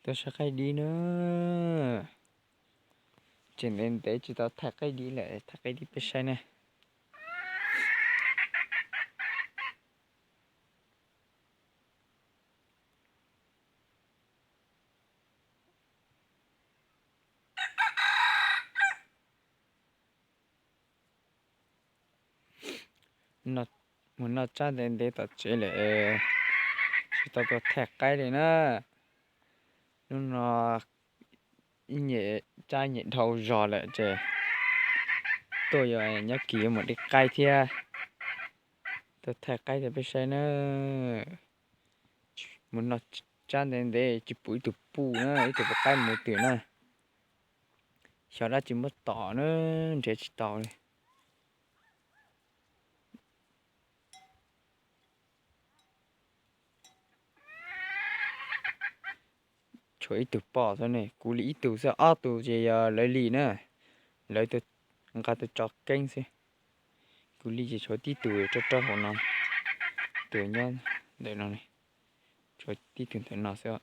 Tuaj saib qaib dib na. Tseem ntev ntev tsis tau thaij qaib dib lawm, thaij qaib dib peb saib na. Mus noj tsab ntev ntev tom tsev lawm, tsis tau tuaj thaij qaib li na. Hnub no ib nyuag tsab nyuag dhau zog lawm ces tuaj yuav nyob kis yuav mus de qaib thiab. Tuaj thaij qaib rau peb saib na. Mus noj tsab ntev ntev tsis pum ib tug puj na, ib tug puj qaib mus twg na. Xyov dab tsi muab tom na, nrhiav tsis tau li. Tshuav ib tug pom xwb ne, kuv li ib tug xwb, ob tug ces yog lawv li na, lawv nqa tuaj tso keeb xwb. Kuv li ces tshuav tib tug rau rau hauv no, tus nyob ntawm no, tshuav tib tug ntawm no xwb,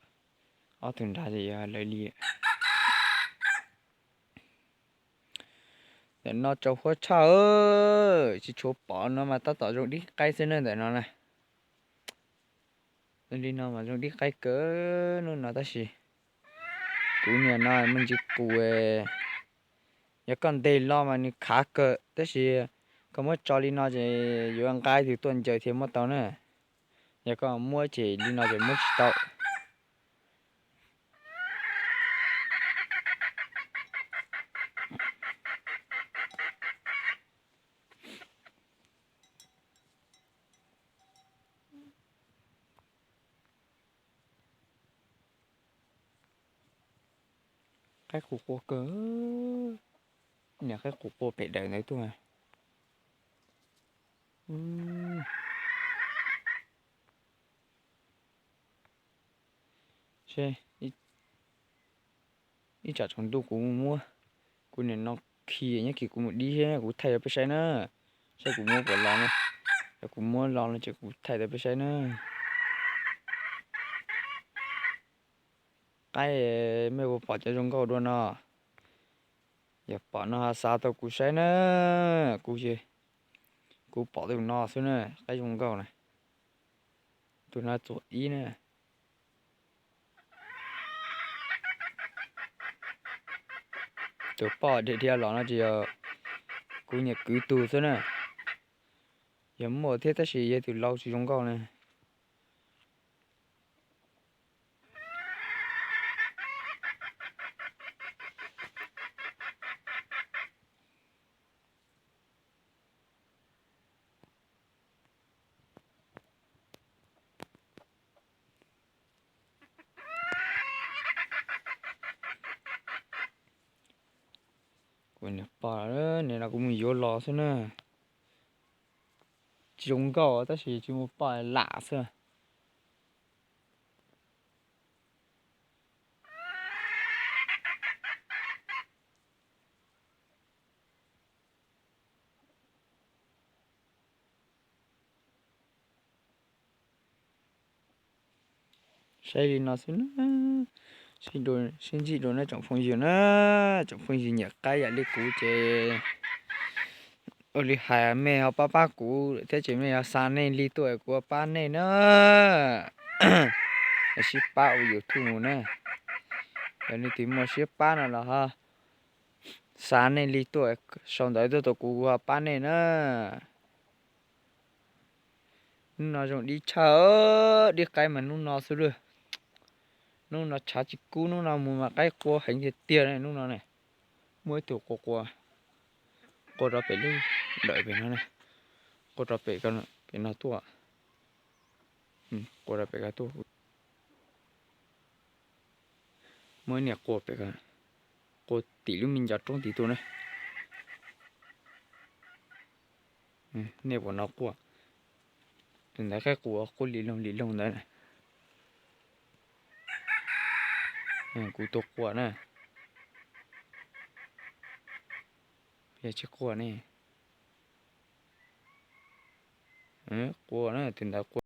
ob tug nrad ces yog lawv li. Ntawm no tsaus huab tshaj, tsis tshua pom no mas tab tom zoo dib qaib xwb na ntawm no na. Li no mas zoo dib qaib kawg hnub no tab sis kuv niam no me ntsis qus, yog koj ntes los mas nws khav kawg tab sis koj muab tso li no ces yuav nqa ib tug tuaj ncaws thiaj muab tau na. Yog koj muab ces li no ces muab tsis tau. Qaib qus qua kawg, niam qaib qus qua pem daws ntawd tuaj. Seb, ib tsam tsaus ntuj kuv muab, kuv niam no khi nyob kis kuv mus dib seb kuv thaij rau peb saib na. Saib kuv muab puas los na. Yog kuv muab los no ces kuv thaij rau peb saib na. Qaib, mej puas pom cov zoo nkauj dua no? Yog pom no xa tau kuv saib na. Kuv, kuv pom tus no xwb na, qaib zoo nkauj na. Tus no txuam ib na. Tus poj dhia dhia los no ces yog kuv niam kwv tug xwb na. Yog muaj thiab tab sis yog tus laus tsis zoo nkauj na. Kuv niam pom, nim no kuv mus yuav los xwb na. Tsis zoo nkauj tab sis tsis muaj poj lam xwb. Saib li no xwb na, sib ntsib dua na tsoom phooj ywg na, tsoom phooj ywg nyiam qaib yam li kuv ces ua li hais mej ho pab pab kuv thiab ces mej ho xa nej li tuaj kuv pab nej na. Sib pab ua YouTube mus na. Yog leej twg muaj siab pab no los ho xa nej li tuaj sau ntawv tuaj rau kuv, kuv ho pab nej na. Hnub no zoo dib tshaj, dib qaib mas hnub no xwb lawm. Hnub no tshav tsis kub, hnub no mus mas qaib qua heev tiag tiag hnub no ne. Muaj ib tug qua qua, qua rau pem lub dawm pem no, qua rau pem, pem no tuaj, qua rau pem ko tuaj. Muaj ib niag qua pem, qua tim lub me ncov roob tim tuaj na. Nej puas hnov quaj? Tus ntawd qaib qua quaj li loog li loog ntawd. Kuv tus quaj na. Yog tsis quaj ne. Quaj na, tus ntawd quaj.